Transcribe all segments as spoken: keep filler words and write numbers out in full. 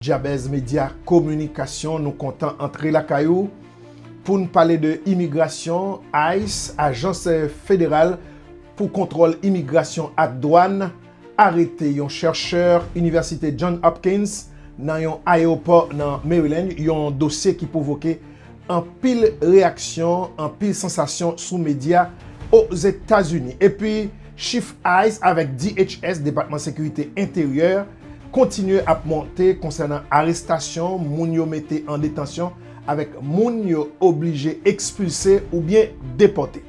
Jabez Media Kominikasyon, nou kontan antre lakay ou pou n pale de imigrasyon. ICE, Ajans Federal pou Kontwòl Imigrasyon ak Dwàn, arete yon chèchè Inivèsite John Hopkins nan yon ayewopò nan Maryland, yon dosye ki pwovoke anpil reyaksyon, anpil sansasyon sou medya Ozetazini. Epi, chif ICE avèk DHS, Depatman Sekirite Enteryè, kontinye ap monte konsènan arestasyon, moun yo mete an detansyon, avèk moun yo oblije ekspilse oubyen depòte.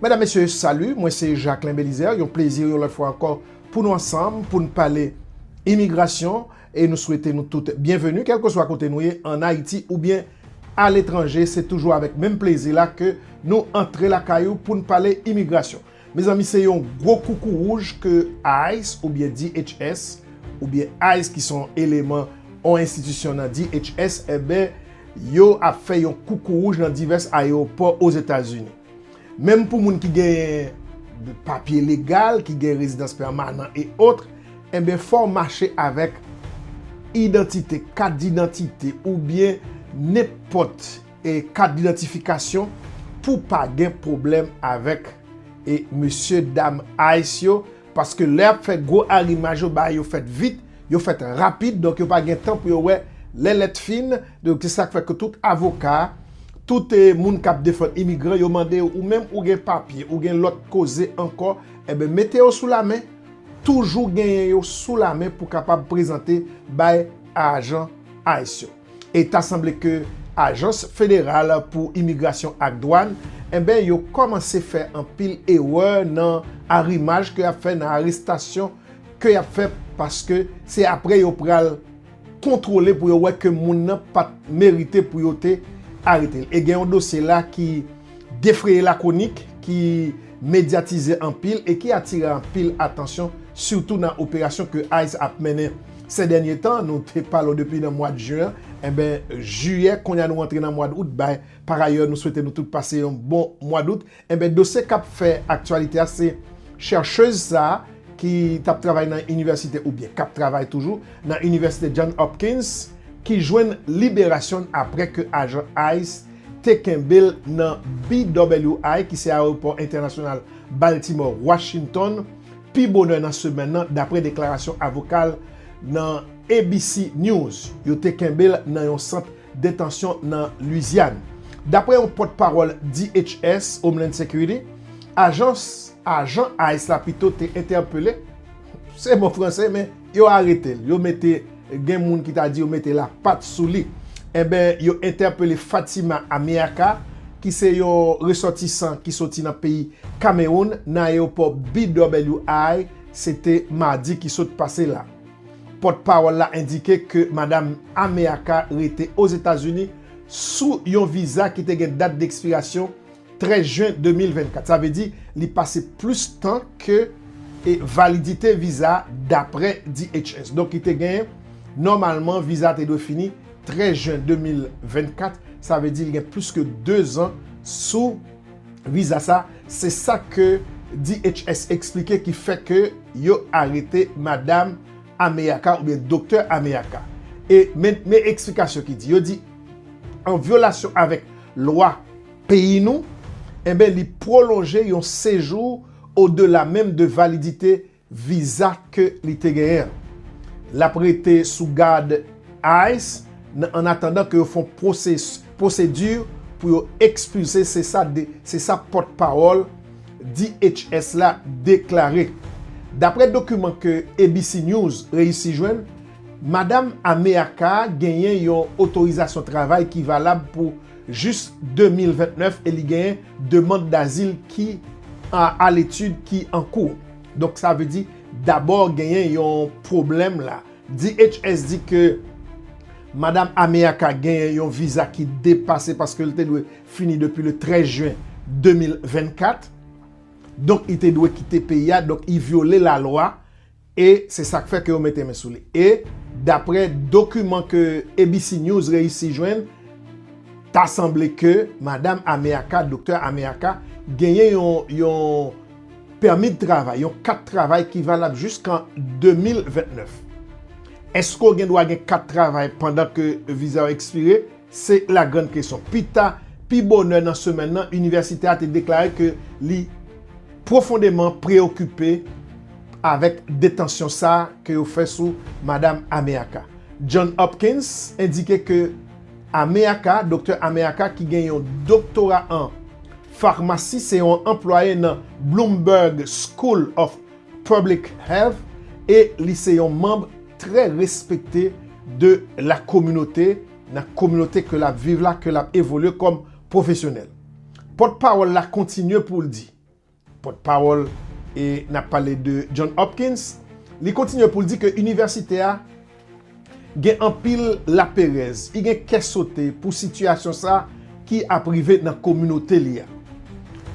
Medam, mesye, salut, mwen se Jacquelin Belizaire, yon plezi yon lòt fwa ankò pou nou ansanm, pou n pale imigrasyon, e nou swete nou tout byenveni, kèlkeswa kote nou ye, ann Ayiti oubyen aletranje, se toujou avèk menm plezi la ke nou antre lakay ou pou n pale imigrasyon. Mezanmi, se yon gwo koukouwouj ke ICE oubyen DHS, oubyen ICE ki se yon eleman, yon enstitisyon nan DHS, enben, yo ap fè yon koukouwouj nan divès ayewopò Ozetazini. Menm pou moun ki genyen papye legal, ki gen rezidans pèmanan e otre, enben, fò w mache avèk idantite, kat didantite oubyen nenpòt, e, kat didantifikasyon pou pa gen pwoblèm avèk, e, mesye dam ICE yo, paske lè y ap fè gwo arimaj yo, bagay yo fèt vit, yo fèt rapid, donk yo pa gen tan pou yo wè lè lèt fin. Donk, se sa k fè ke tout avoka, tout, e, moun k ap defann imigran, yo mande yo, ou menm ou gen papye, ou gen lòt koze ankò, enben, mete yo sou lamen, toujou genyen yo sou lamen pou kapab prezante bay ajan ICE yo. E ta sanble ke Ajans Federal pou Imigrasyon ak Dwàn, enben, yo kòmanse fè anpil erè nan arimaj ke y ap fè, nan arestasyon ke y ap fè, paske se apre yo pral kontwole pou yo wè ke moun nan pa t merite pou yo te arete l. E gen yon dosye la ki defreye lakwonik, ki medyatize anpil e ki atire anpil atansyon, sitou nan operasyon ke ICE ap mennen sè dènye tan. Nou te pale w depi nan mwa jen an, enben, jiyè, kounye a nou rantre nan mwa out, bay, parayè, nou swete nou tout pase yon bon mwa out. Enben, dosye k ap fè aktyalite a, se chèchèz sa a ki t ap travay nan inivèsite, oubyen k ap travay toujou nan inivèsite John Hopkins, ki jwenn liberasyon l apre ke ajan ICE te kenbe l nan B W I, ki se Ayewopò Entènasyonal Baltimore Washington, pi bonè nan semèn nan, dapre deklarasyon avoka l nan A B C News. Yo te kenbe l nan yon sant detansyon nan Lwizyàn. Dapre yon pòtpawòl D H S, Homeland Security, ajans, ajan ICE la pito te entèpele, se mo franse, men yo arete l. Yo mete, gen moun ki ta di yo mete lapat sou li. Enben, yo entèpele Fatima Ameaka, ki se yon resòtisan ki soti nan peyi Kamewoun, nan ayewopò B W I, se te madi ki sot pase la. Pòtpawòl la endike ke madam Ameaka rete Ozetazini sou yon viza ki te gen dat dekspirasyon trèz jen de mil vennkat. Sa vle di, li pase plis tan ke, e, validite viza a, dapre D H S. Donk, li te gen, nòmalman, viza a te dwe fini trèz jen de mil vennkat. Sa vle di, li gen plis ke de zan sou viza sa. Se sa ke D H S eksplike ki fè ke yo arete madam Ameaka oubyen doktè Ameaka. E men, men eksplikasyon ki di, yo di, an vyolasyon avèk lwa peyi nou, enben, li pwolonje yon sejou odela menm de validite viza ke li te genyen an. L ap rete sou gad ICE nan, an atandan ke yo fè yon pwoses-, pwosedi pou yo ekspilse, se sa de, se sa pòtpawòl D H S la deklare. Dapre dokiman ke A B C News reyisi jwenn, madam Ameaka genyen yon otorizasyon travay ki valab pou jis de mil vennèf e li genyen demann dazil ki a, a letid ki an kou. Donk, sa vle di, dabò genyen yon pwoblèm la. D H S di ke madam Ameaka genyen yon viza ki depase paske l te dwe fini depi le trèz jen de mil vennkat. Donk, li te dwe kite peyi a, donk, li vyole lalwa, e se sa k fè ke yo mete men sou li. E, dapre dokiman ke A B C News reyisi jwenn, ta sanble ke madam Ameaka, doktè Ameaka, genyen yon, yon pèmi de travay, yon kat travay ki valab jiskan de mil vennèf. Èske w gen dwa gen kat travay pandan ke viza w ekspire? Se la grande question. Pita, pi bonè nan semèn nan, inivèsite a te deklare ke li pwofondeman preyokipe avèk detansyon sa a ke yo fè sou Madam Ameaka. John Hopkins endike ke Ameaka, Doktè Ameaka, ki gen yon doktora an famasi, se yon anplwaye nan Bloomberg School of Public Health e li se yon manm trè respekte de la kominote, nan kominote ke l ap viv la, ke l ap evolye kòm pwofesyonèl. Pòtpawòl la kontinye pou l di, pòtpawòl, e n ap pale de John Hopkins, li kontinye pou l di ke inivèsite a gen anpil laperèz, li gen kè sote pou sitiyasyon sa ki ap rive nan kominote li a.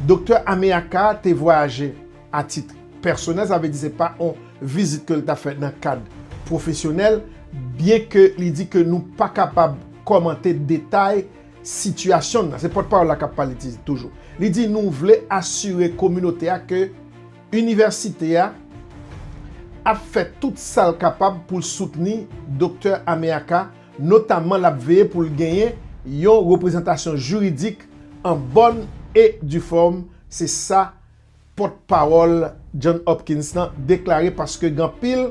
Doktè Ameaka te vwayaje a tit pèsonèl, sa vle di se pa yon vizit ke l ta fè nan kad pwofesyonèl, byen ke li di ke nou pa kapab kòmante detay sitiyasyon nan. Se pòtpawòl la k ap pale ti toujou. Li di nou vle asire kominote a ke inivèsite a ap fè tout sa l kapab pou l soutni Doktè Ameaka, notamman l ap veye pou l genyen yon reprezantasyon jiridik an bòn e di fòm. Se sa pòtpawòl John Hopkins lan deklare, paske gen anpil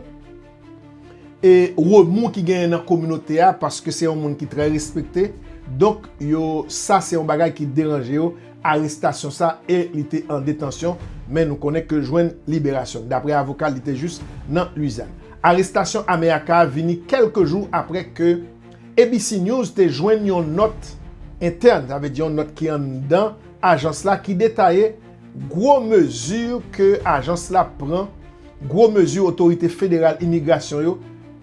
e remou ki genyen nan kominote a, paske se yon moun ki trè respekte. Donk, yo, sa se yon bagay ki deranje yo, arestasyon sa, e li te an detansyon, men nou konnen ke jwenn liberasyon. Daprè avoka, li te jis nan Lwizyàn. Arestasyon Ameaka vini kèlke jou apre ke A B C News te jwenn yon nòt entèn, sa vle di yon nòt ki anndan ajans la, ki detaye gwo mezi ke ajans la pran, gwo mezi otorite federal imigrasyon yo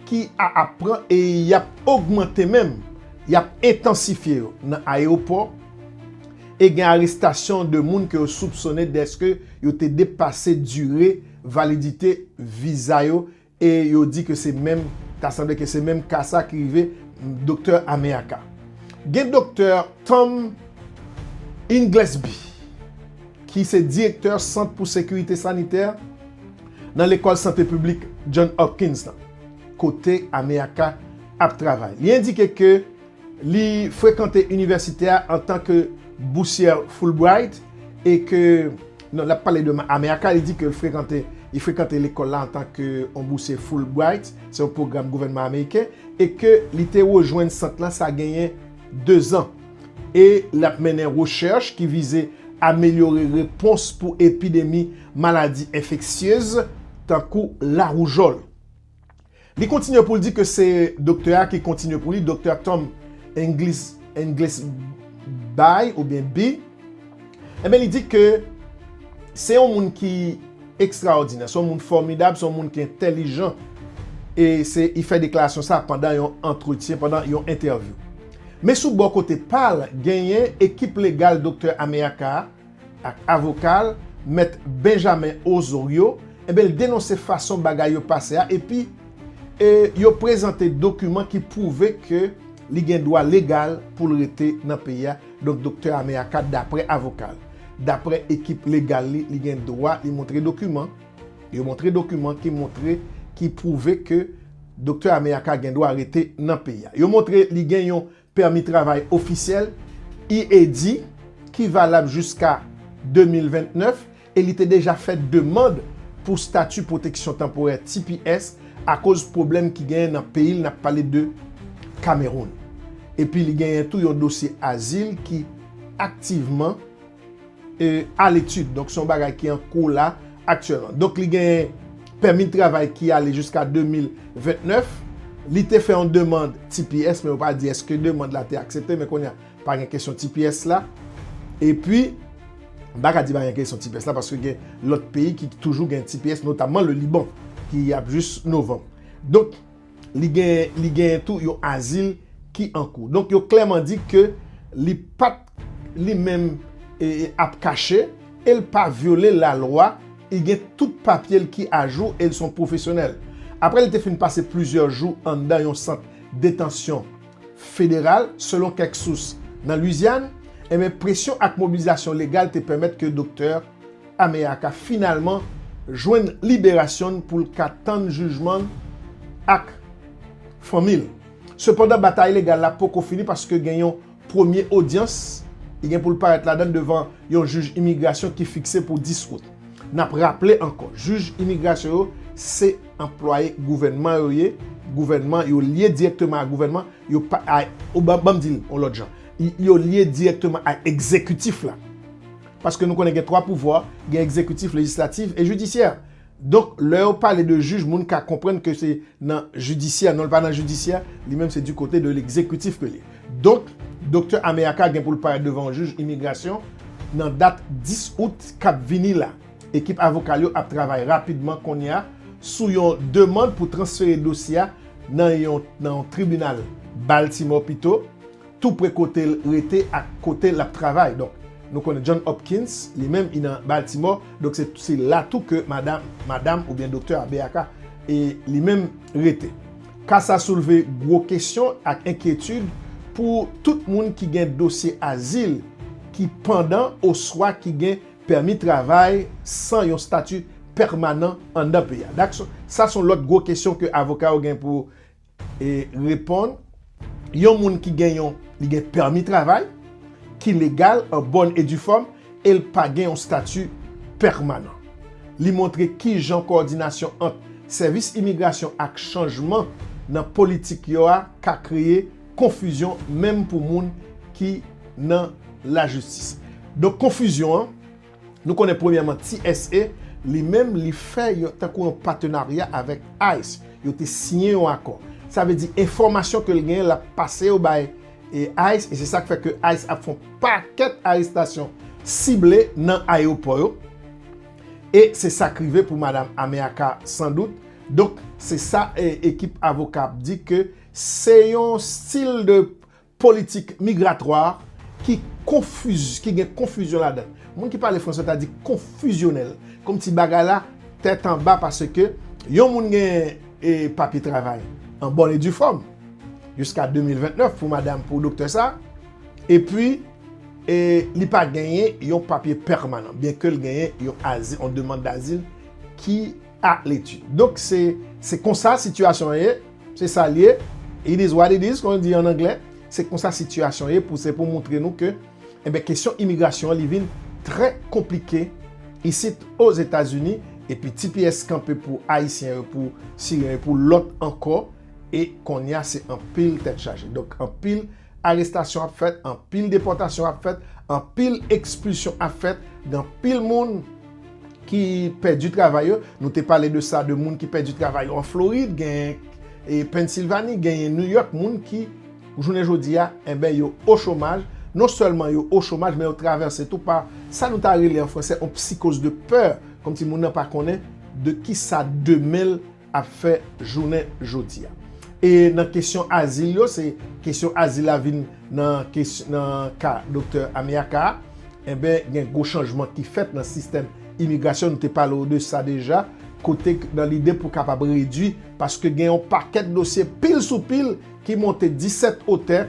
ki a ap pran, e y ap ogmante menm, y ap entansifye yo nan ayewopò, e gen arestasyon de moun ke yo soupsone dèske yo te depase dire validite viza yo, e yo di ke se menm, ta sanble ke se menm ka sa ki rive Doktè Ameaka. Gen Doktè Tom Inglesby, ki se direktè Sant pou Sekirite Sanitè nan Lekòl Sante Piblik John Hopkins lan, kote Ameaka ap travay. Li endike ke li frekante inivèsite a antanke bousyè Fulbright e ke, non, l ap pale de Ameaka, li di ke l frekante, li frekante lekòl la antanke yon bousyè Fulbright, se yon pwogram gouvènman ameriken, e ke li te rejwenn sant lan sa genyen dezan. E l ap mennen rechèch ki vize amelyore repons pou epidemi maladi enfeksyez, tankou lawoujòl. Li kontinye pou l di ke se doktè a ki kontinye pou li, Doktè Tom Inglis, Inglis Bay oubyen B. Enben, li di ke se yon moun ki ekstraòdinè, se yon moun fòmidab, se yon moun ki entèlijan. E se, li fè deklarasyon sa pandan yon antretyen, pandan yon entèvyou. Men sou bò kote pa l, genyen ekip legal Doktè Ameaka a ak avoka l, Mèt Benjamin Osorio, enben, l denonse fason bagay yo pase a, epi, e, yo prezante dokiman ki pwouve ke li gen dwa legal pou l rete nan peyi a. Donk, Doktè Ameaka, daprè avoka l, daprè ekip legal li, li gen dwa, li montre dokiman. Yo montre dokiman ki montre, ki pwouve ke Doktè Ameaka gen dwa rete nan peyi a. Yo montre li gen yon pèmi travay ofisyèl, E A D, ki valab jiska de mil vennèf, e li te deja fè demann pou stati pwoteksyon tanporè, T P S, akoz pwoblèm ki genyen nan peyi l, n ap pale de Kamewoun. Epi li genyen tou yon dosye azil ki aktivman, e, a letid. Donk, se yon bagay ki an kou la aktyèlman. Donk, li genyen pèmi de travay ki ale jiska de mil vennèf. Li te fè yon demann T P S, men yo pa di èske demann la te aksepte, men kounye a, pa gen kesyon T P S la. Epi, m pa ka di pa gen kesyon T P S la, paske gen lòt peyi ki toujou gen T P S, notamman le Liban, ki ap jis novanm. Donk, li gen, li genyen tou yon azil ki an kou. Donk, yo klèman di ke li pa t li menm, e, e, ap kache, e l pa vyole lalwa, li gen tout papye l ki ajou e l se yon pwofesyonèl. Apre li te fin pase plizyè jou anndan yon sant detansyon federal, selon kèk sous nan Lwizyàn, enben, presyon ak mobilizasyon legal te pèmèt ke Doktè Ameaka finalman jwenn liberasyon l pou l ka tann jijman l ak fanmi l. Sepandan, batay legal la poko fini paske gen yon premye odyans, li gen pou l parèt ladan devan yon jij imigrasyon ki fikse pou dis out. N ap raple ankò, jij imigrasyon yo se anplwaye gouvènman yo ye, gouvènman yo lye dirèkteman a gouvènman, yo pa, a, ou ban, ban m di l yon lòt jan, yo lye dirèkteman a egzekitif la. Paske nou konnen gen twa pouvwa, gen egzekitif, lejislatif e jidisyè. Donk, lè yo pale de jij, moun ka konprann ke se nan jidisyè, non, l pa nan jidisyè, li menm se du côté de l'exécutif ke li ye. Donk, Doktè Ameaka gen pou l parèt devan yon jij imigrasyon nan dat dis out k ap vini la. Ekip avoka l yo ap travay rapidman kounye a sou yon demann pou transfere dosye a nan yon, nan yon tribinal Baltimore pito, tou pre kote l rete ak kote l ap travay. Donk, nou konnen John Hopkins, li menm, li nan Baltimore. Donk, se, se la tou ke madanm, madanm oubyen doktè Ameaka, e li menm rete. Ka sa soulve gwo kesyon ak enkyetid pou tout moun ki gen dosye azil ki pandan oswa ki gen pèmi travay san yon stati pèmanan anndan peyi a. Dak-, sa se yon lòt gwo kesyon ke avoka yo gen pou, e, reponn. Yon moun ki gen yon, li gen pèmi travay, ki legal, an bòn e di fòm, e l pa gen yon stati pèmanan. Li montre kijan kowòdinasyon ant sèvis imigrasyon ak chanjman nan politik yo a ka kreye konfizyon menm pou moun ki nan lajistis. Donk, konfizyon an, nou konnen premyèman T S A, li menm, li fè yon, tankou yon patenarya avèk ice. Yo te siyen yon akò. Sa vle di enfòmasyon ke l genyen, l ap pase yo bay, e, ice, e se sa k fè ke ice ap fè yon pakèt arestasyon sible nan ayewopò yo. E se sa k rive pou madanm Ameaka, san dout. Donk, se sa, e, ekip avoka ap di ke se yon stil de politik migratwa ki konfiz-, ki gen konfizyon ladan l. Moun ki pale franse ta di konfizyonèl. Kòmsi bagay la tèt anba paske yon moun gen, e, papye travay an bòn e di fòm jiska de mil vennèf pou madanm, pou doktè sa. Epi, e, li pa genyen yon papye pèmanan, byenke l genyen yon azil, yon demann dazil ki a letid. Donk, se, se konsa sitiyasyon an ye, se sa l ye. It is what it is, kon yo di an anglè. Se konsa sitiyasyon an ye, pou, se pou montre nou ke, enben, kesyon imigrasyon an, li vin trè konplike isit Ozetazini, epi T P S kanpe pou Ayisyen yo, pou Siryen yo, pou lòt ankò, e kounye a, se anpil tèt chaje. Donk, anpil arestasyon ap fèt, anpil depòtasyon ap fèt, anpil ekspilsyon ap fèt, gen anpil moun ki pèdi travay yo. Nou te pale de sa, de moun ki pèdi travay yo an Florid, gen, e, Pennsilvani, genyen New York, moun ki, jounen jodi a, enben, yo o chomaj. Non sèlman yo o chomaj, men yo travèse tou pa sa nou ta rele an franse yon psychose de peur, kòmsi moun nan pa konnen de kisa demen l ap fè jounen jodi a. E nan kesyon azil yo, se kesyon azil la vin nan kesyon, nan ka doktè Ameaka a, enben, gen gwo chanjman ki fèt nan sistèm imigrasyon. Nou te pale w de sa deja, kote k-, nan lide pou kapab redui, paske gen yon pakèt dosye pil sou pil ki monte disèt otè,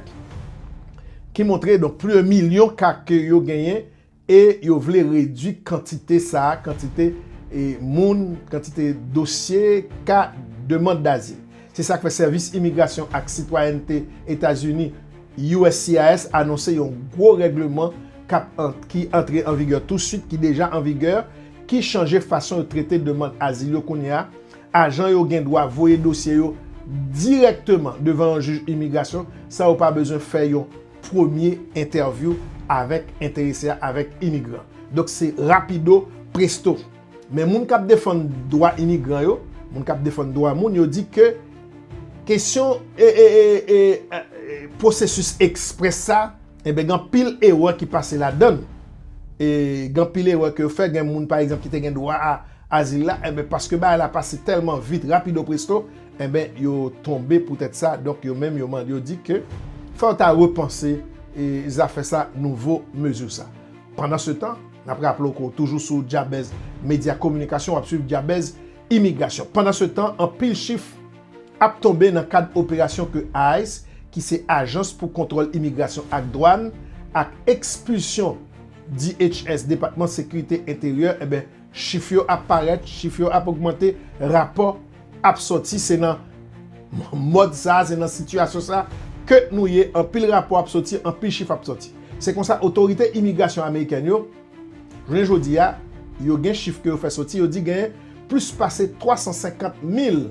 ki montre, donk, plis de milyon ka ke yo genyen, e yo vle redui kantite sa a, kantite, e, moun, kantite dosye, ka, demann dazil. Se sa k fè Sèvis Imigrasyon ak Sitwayènte Etazini, U S C I S, anonse yon gwo règleman k ap an-, ki antre an vigè touswit, ki deja an vigè, ki chanje fason yo trete demann azil yo kounye a. Ajan yo gen dwa voye dosye yo dirèkteman devan yon jij imigrasyon, san yo pa bezwen fè yon premye entèvyou avèk enterese a, avèk imigran. Donk, se rapido presto. Men moun k ap defann dwa imigran yo, moun k ap defann dwa moun yo di ke kesyon, e, e, e, e, e, pwosesis eksprès sa, enben, gen anpil erè ki pase ladan l. E gen anpil erè ke yo fè, gen moun, pa egzanp, ki te gen dwa a azil la, enben, paske bagay la pase tèlman vit, rapido presto, enben, yo tonbe poutèt sa. Donk, yo menm, yo mande, yo di ke fò yo ta repanse, e, zafè sa, nouvo mezi sa. Pandansetan, n ap raple w ke w toujou sou Djabèz Medya Kominikasyon, w ap swiv Djabèz Imigrasyon. Pandansetan, anpil chif ap tonbe nan kad operasyon ke ice, ki se Ajans pou Kontwòl Imigrasyon ak Dwàn ak Ekspilsyon, D H S, Depatman Sekirite Enteryè, enben, chif yo ap parèt, chif yo ap ogmante, rapò ap sòti, se nan mòd sa, se nan sitiyasyon sa ke nou ye, anpil rapò ap soti, anpil chif ap soti. Se konsa, otorite imigrasyon amerikèn yo, jounen jodi a, yo gen chif ke yo fè soti, yo di gen plis pase twa san senkant mil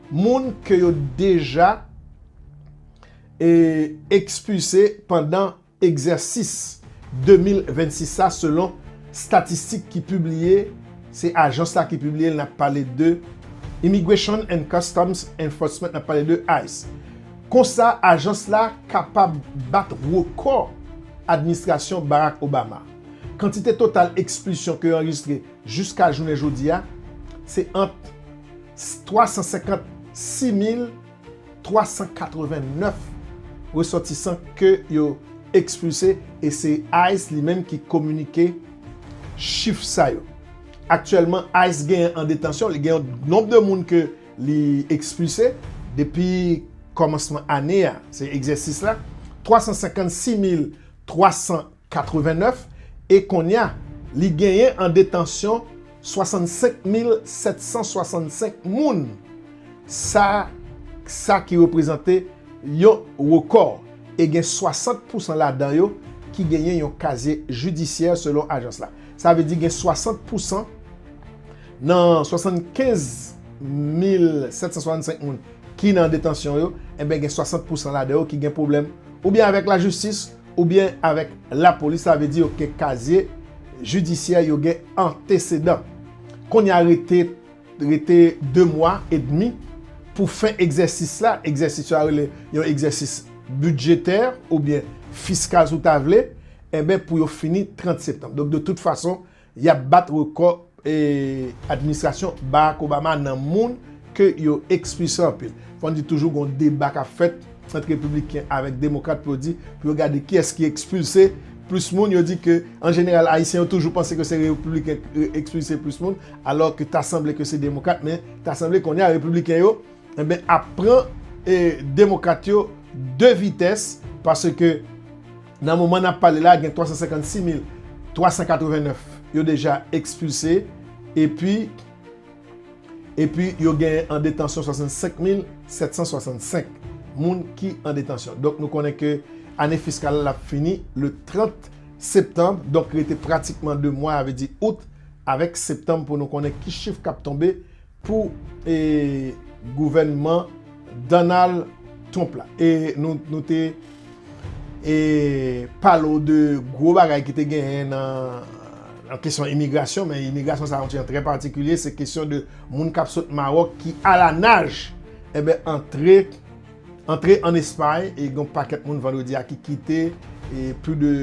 moun ke yo deja e, ekspilse pandan egzèsis de mil vennsis sa, selon statistik ki pibliye, se ajans la ki pibliye l, n ap pale de Immigration and Customs Enforcement, n ap pale de ice. Konsa, ajans la kapab bat rekò administrasyon Barack Obama. Kantite total ekspilsyon ke yo anrejistre jiska jounen jodi a, se ant twa san senkant sis mil twa san katreven nèf resòtisan ke yo ekspilse, e se ice li menm ki kominike chif sa yo. Aktyèlman, ice genyen an detansyon, li gen yon nonb de moun ke li ekspilse depi kòmansman ane a, se egzèsis la, twa san senkant sis mil twa san katreven nèf, e kounye a, li genyen an detansyon swasann senk mil sèt san swasann senk moun. Sa, sa ki reprezante yon rekò. E gen swasant pousan ladan yo ki genyen yon kazye jidisyè, selon ajans la. Sa vle di gen swasant pousan nan swasannkenz mil sèt san swasannsenk moun ki nan detansyon yo, enben gen swasant pousan ladan yo ki gen pwoblèm oubyen avèk lajistis, oubyen avèk lapolis, sa vle di yo gen kazye jidisyè, yo gen antesedan. Kounye a rete, rete de mwa edmi pou fen egzèsis la. Egzèsis yo a rele yon egzèsis bidjetè oubyen fiskal, si w ta vle, enben, pou yo fini trant septanm. Donk, de tout fason, y ap bat rekò e, administrasyon Barack Obama nan moun ke yo ekspilse anpil. Fò n di toujou gon deba k ap fèt ant repibliken avèk demokrat pou yo di, pou yo gade kiyès ki ekspilse plis moun. Yo di ke, an jeneral, ayisyen yo toujou panse ke se repibliken ki ekspilse plis moun, alò ke ta sanble ke se demokrat, men ta sanble kounye a repibliken yo, enben, ap pran e, demokrat yo de vitès, paske nan moman n ap pale la, gen twa san senkant sis mil twa san katreven nèf yo deja ekspilse, epi, epi yo gen an detansyon swasann senk mil sèt san swasann senk moun ki an detansyon. Donk, nou konnen ke ane fiskal la ap fini le trant septanm, donk rete pratikman de mwa, sa vle di out avèk septanm, pou nou konnen ki chif k ap tonbe pou e, gouvènman Donald Trump la. E nou, nou te e, pale w de gwo bagay ki te genyen nan, nan kesyon imigrasyon, men imigrasyon sa yon ti jan trè patikilye, se kesyon de moun k ap sot Mawòk ki alanaj, enben, antre antre ann Espay, e gen yon pakèt moun vandredi a ki kite, e plis de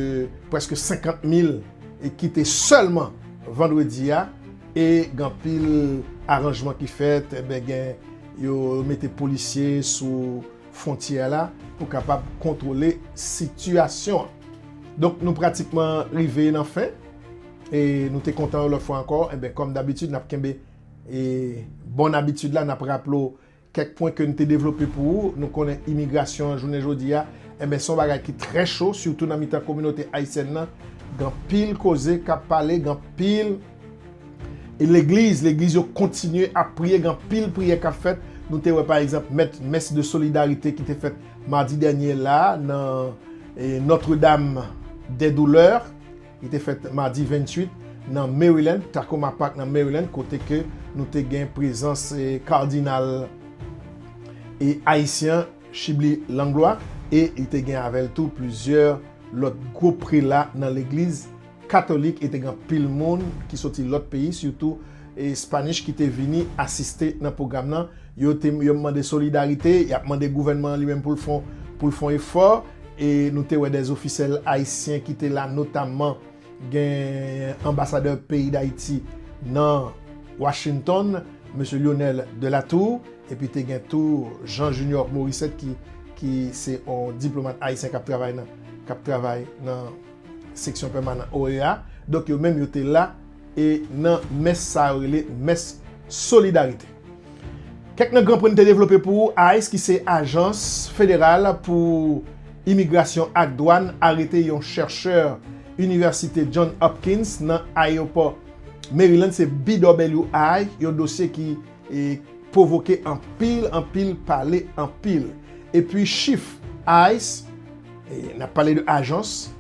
prèske senkant mil e kite sèlman vandredi a, e gen anpil aranjman ki fèt, enben, gen, yo mete polisye sou fwontyè la pou kapab kontwole sitiyasyon an. Donk, nou pratikman rive nan fen, e nou te kontan yon lòt fwa ankò, enben, kòm dabitid, n ap kenbe, e, bòn abitid la, n ap raple w kèk pwen ke n te devlope pou ou. Nou konnen imigrasyon an jounen jodi a, enben, se yon bagay ki trè cho, sitou nan mitan kominote ayisyèn nan. Gen anpil koze k ap pale, gen anpil, e legliz, legliz yo kontinye ap priye, gen anpil priyè k ap fèt. Nou te wè, pa egzanp, mèt, mès de solidarite ki te fèt madi dènye la, nan, e, Notre-Dame des Douleurs. Li te fèt madi venntuit nan Maryland, Takoma Park nan Maryland, kote ke nou te gen prezans, e, Kadinal, e, ayisyen Chibly Langlois, e li te gen avè l tou plizyè lòt gwo prela nan legliz katolik, e te gen anpil moun ki soti lòt peyi, sitou, e, Spanish ki te vini asiste nan pwogram nan. Yo te, yo mande solidarite, y ap mande gouvènman an li menm pou l fè, pou l fè yon efò, e nou te wè dè ofisyèl ayisyen ki te la, notamman gen anbasadè peyi Dayiti nan Washington, mesye Lionel Delatour, epi te gen tou Jean Junior Morissette ki, ki se yon diplomat ayisyen k ap travay nan, k ap travay nan seksyon pèmanan O E A. Donk, yo menm yo te la, e nan mès sa yo rele mès solidarite. Kèk nan gran pwen n te devlope pou ou, ice, ki se Ajans Federal pou Imigrasyon ak Dwàn, arete yon chèchè Inivèsite John Hopkins nan ayewopò Maryland, se B W I, yon dosye ki, e, pwovoke anpil, anpil pale, anpil. Epi chif ice, e n ap pale de ajans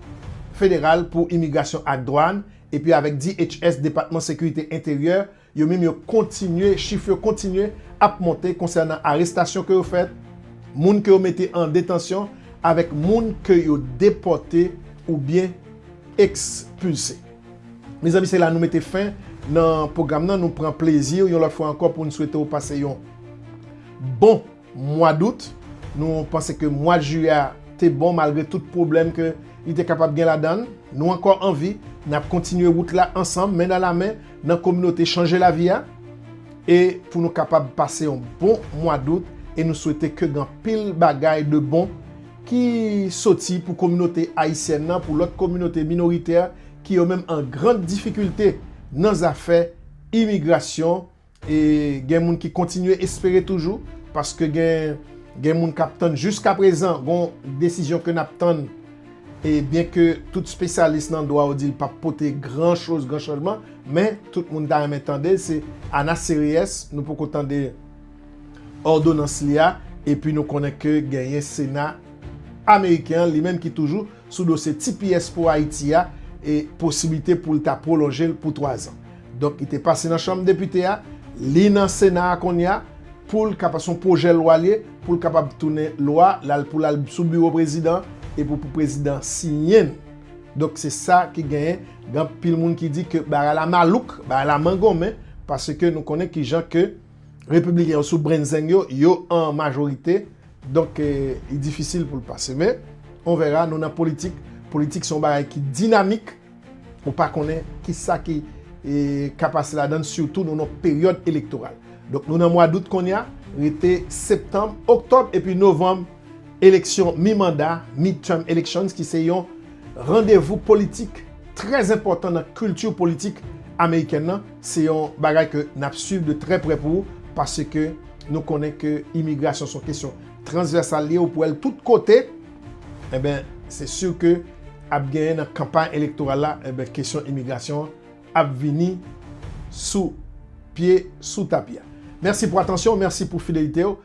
federal pou imigrasyon ak dwàn, epi avèk D H S, Depatman Sekirite Enteryè, yo menm yo kontinye, chif yo kontinye ap monte konsènan arestasyon ke yo fèt, moun ke yo mete an detansyon, avèk moun ke yo depòte oubyen ekspilse. Mezanmi, se la nou mete fen nan pwogram nan. Nou pran plezi yon lòt fwa ankò pou n swete w pase yon bon mwa dout. Nou panse ke mwa jiyè a te bon malgre tout pwoblèm ke li te kapab gen ladan l. Nou ankò anvi, n ap kontinye wout la ansanm, men nan la men, nan kominote Chanje Lavi a, e pou nou kapab pase yon bon mwa dout, e nou swete ke gen anpil bagay de bon ki soti pou kominote ayisyèn nan, pou lòt kominote minoritè ki yo menm an gran difikilte nan zafè imigrasyon, e gen moun ki kontinye espere toujou, paske gen, gen moun k ap tann jiskaprezan, gon desizyon ke n ap tann, e byen ke tout espesyalis nan dwa yo di l p ap pote gran choz, gran chanjman, men tout moun ta renmen tande, se Ana Series, nou poko tande òdonans li a, epi nou konnen ke genyen Sena ameriken an, li menm ki toujou sou dosye T P S pou Ayiti a, e posiblite pou l ta pwolonje l pou twazan. Donk, li te pase nan Chanm Depite a, li nan Sena a kounye a, pou l kapab, se yon pwojè lwa l ye, pou l kapab tounen lwa, l al, pou l al sou biwo prezidan, e pou, pou prezidan siyen l. Donk, se sa ki genyen, gen anpil moun ki di ke bagay la malouk, bagay la mangonmen, paske nou konnen ki jan ke repibliken yo sou brenzeng yo, yo an majorite, donk, e, li difisil pou l pase. Men, on verra, nou nan politik, politik se yon bagay ki dinamik, ou pa konnen ki sa ki, e, ka pase ladan l, sitou nou nan peryòd elektoral. Donk, nou nan mwa dout kounye a, rete septanm, oktòb epi novanm, eleksyon mi manda, midterm elections, ki se yon randevou politik trè enpòtan nan kilti politik amerikèn nan. Se yon bagay ke n ap swiv de trè prè pou ou, paske nou konnen ke imigrasyon se yon kesyon transvèsal li ye, ou pou wè l tout kote. Enben, se si ke ap genyen nan kanpay elektoral la, enben, kesyon imigrasyon an ap vini sou pye, sou tapi a. Mèsi pou atansyon, mèsi pou fidelite w.